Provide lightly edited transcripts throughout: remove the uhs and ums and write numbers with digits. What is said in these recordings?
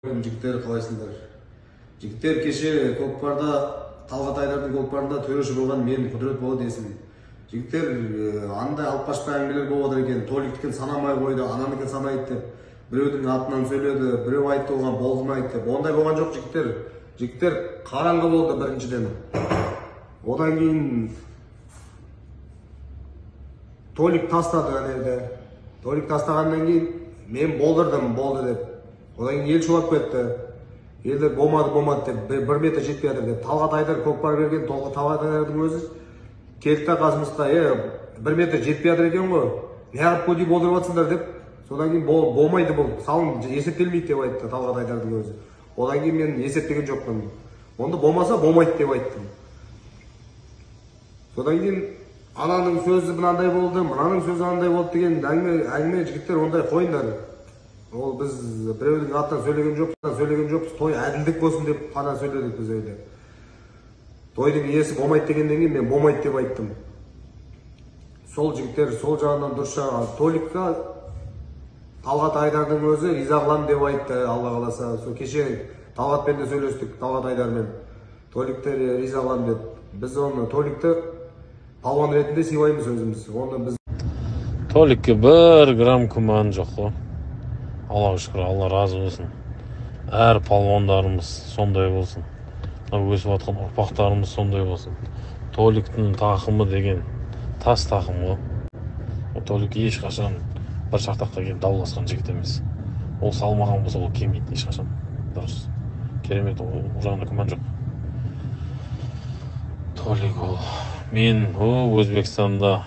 Жігіттер, қалайсыңдар? Жігіттер, кеше көкпарда Талғат Айдардың көкпарында төреші болған мен, Құдірет Болат есімім. Жігіттер, андай алып қашпа әңгімелер болып жатыр екен. Толиктікін санамай қойды, ананікін санайды деп. Біреудің атынан сөйледі, біреу айтты оған болмайды деп. Ондай болған жоқ, жігіттер. Жігіттер, қараңғы болды біріншіден. Одан кейін Толик тастады ана жерде. Толик тастағаннан кейін мен болдырдым, болды деп. Одан кейін ел шулап кетті. Елдер болмады, болмады деп, бір метр жетпей жатыр деп. Талғат Айдар көкпар берген, Талғат Айдардың өзі келді да қасымызға, бір метр жетпей жатыр екен ғой, неғып көдей болдырып жатсыңдар деп. Содан кейін болмайды бұл, салым есептелмейді деп айтты Талғат Айдардың өзі. Одан кейін мен есептеген жоқпын. Онда болмаса болмайды деп айттым. Содан кейін ананың сөзі мынандай болды, мынаның сөзі андай болды деген әңгіме, жігіттер, ондай қойыңдар. Ол біз біреудің атынан сөйлеген жоқпыз, той әділдік болсын деп қана сөйледік біз үйде. Тойдың иесі болмайды дегеннен кейін мен болмайды деп айттым. Сол жігіттер, сол жағынан дұрыс жағы. Толикқа Талғат Айдардың өзі риза қыламын деп айтты, Алла қаласа. Сол кеше Талғатпен де сөйлестік, Талғат Айдармен. Толикті риза қыламын деп. Біз оны Толикті палуан ретінде сыйлаймыз өзіміз. Оны біз Толикке бір грамм күмән жоқ қой. Аллаға шүкір, Алла разы болсын. Әр палуандарымыз сондай болсын. Өсіп жатқан ұрпақтарымыз сондай болсын. Толиктің тақымы деген тас тақым ғой. Ол Толик ешқашан бір шартаққа келіп дауласқан жігіт емес. Ол салмаған болса, ол келмейді ешқашан. Дұрыс. Керемет, ол жағында күмән жоқ. Толик ол. Мен Өзбекстанда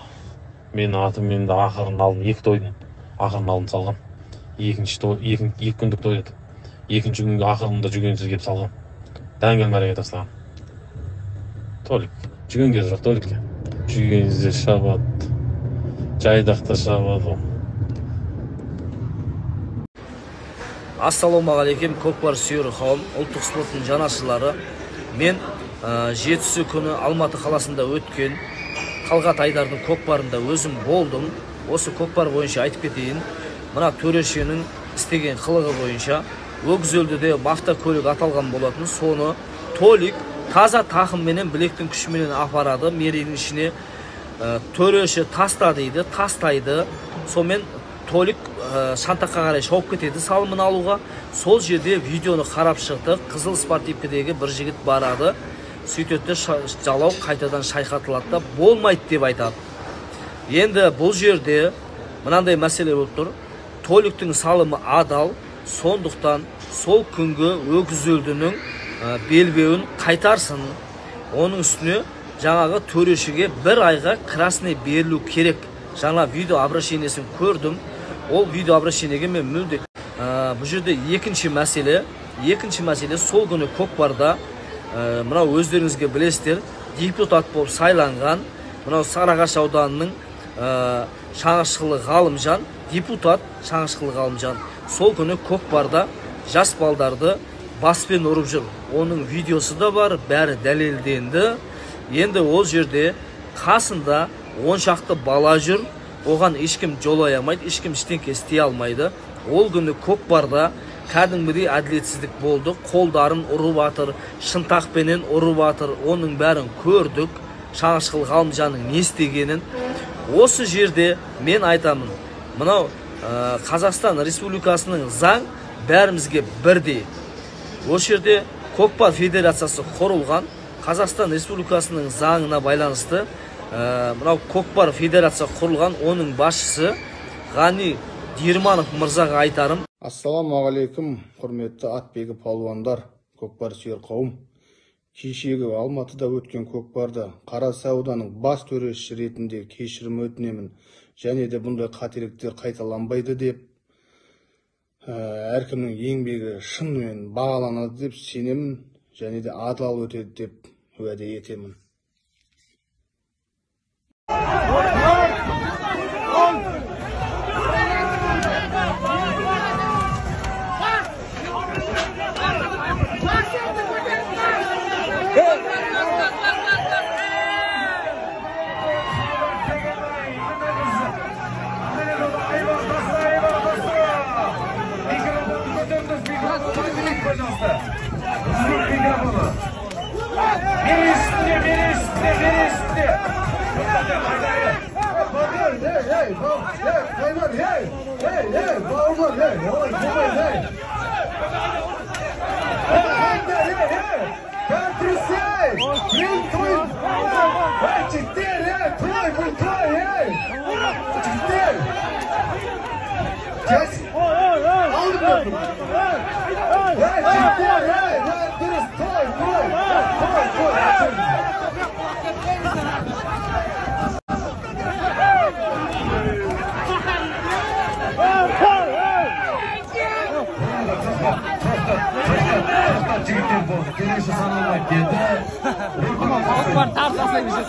мен атым енді ақырын алдым, екі тойдың ақырын алдын салған. Екінші той, екі күндік той еді. Екінші күнгі ақырында жүгенсіз келіп салған. Дәңгіл мәреге тастаған. Толик. Жүген кезі жоқ Толикке. Жүгенсіз шабады. Жайдақта шабады. Ассалаумағалейкум, көкпар сүйер қауым, ұлттық спорттың жанашырлары. Мен жетісі күні Алматы қаласында өткен Талғат Айдардың көкпарында өзім болдым. Осы көкпар бойынша айтып кетейін. Мына төрешінің істеген қылығы бойынша Өгізөлдіде автокөлік аталған болатын. Соны Толик таза тақымменен, білектің күшіменен апарады мерейдің ішіне. Төреші таста дейді, тастайды. Сонымен Толик шантаққа қарай шауып кетеді салымын алуға. Сол жерде видеоны қарап шықтық. Қызыл спортивкедегі бір жігіт барады. Сөйтеді, жалау қайтадан шайқатылады да болмайды деп айтады. Енді бұл жерде мынандай мәселе болып тұр. Толиктің салымы адал, сондықтан сол күнгі Өгізөлдінің белбеуін қайтарсын. Оның үстіне жаңағы төрешіге бір айға красный берілу керек. Жаңа видео обращениесін көрдім. Ол видео обращениеге мен мүлде. Бұл жерде екінші мәселе сол күні көкпарда мынау өздеріңізге білесіздер, депутат болып сайланған мынау Сарыағаш ауданының Шаңышқылы Ғалымжан, депутат Шаңышқылы Ғалымжан сол күні көкпарда жас балдарды баспен ұрып жүр. Оның видеосы да бар, бәрі дәлелденді. Енді ол жерде қасында 10 шақты бала жүр, оған ешкім жолай алмайды, ешкім ештеңке істей алмайды. Ол күні көкпарда кәдімгідей әділетсіздік болды. Қолдарын ұрып атыр, шынтақпенен ұрып атыр. Оның бәрін көрдік. Шаңышқыл Ғалымжанның не істегенін. Осы жерде мен айтамын, мынау Қазақстан Республикасының заң бәрімізге бірдей. Осы жерде Көкпар федерациясы құрылған. Қазақстан Республикасының заңына байланысты мынау Көкпар федерация құрылған, оның басшысы Ғани Дирманов мырзаға айтарым. Ассалаумағалейкум, құрметті атбегі палуандар, көкпар сүйер қауым. Кешегі Алматыда өткен көкпарда Қарасай ауданының бас төрешісі ретінде кешірім өтінемін. Және де бұндай қателіктер қайталанбайды деп, әркімнің еңбегі шынымен бағаланады деп сенемін, және де адал өтеді деп уәде етемін. Микрофон. Пожалуйста. Микрофона. Мерей үстінде, мерей үстінде, мерей үстінде. Ей, ей, ей, Қайнар, ей, ей, ей, бауырлар, ей, олай болмайды, ей. Ей, ей, ей, Патрисей, мен той, ей, жігіттер, ей, той, бұл той, ей, жігіттер. Кес, алдым мен. Ей, жігіттер, ей, дұрыс, той, той, той, той. Жігіттер болды, келесі саналмайды деді. Көкпар тартасына.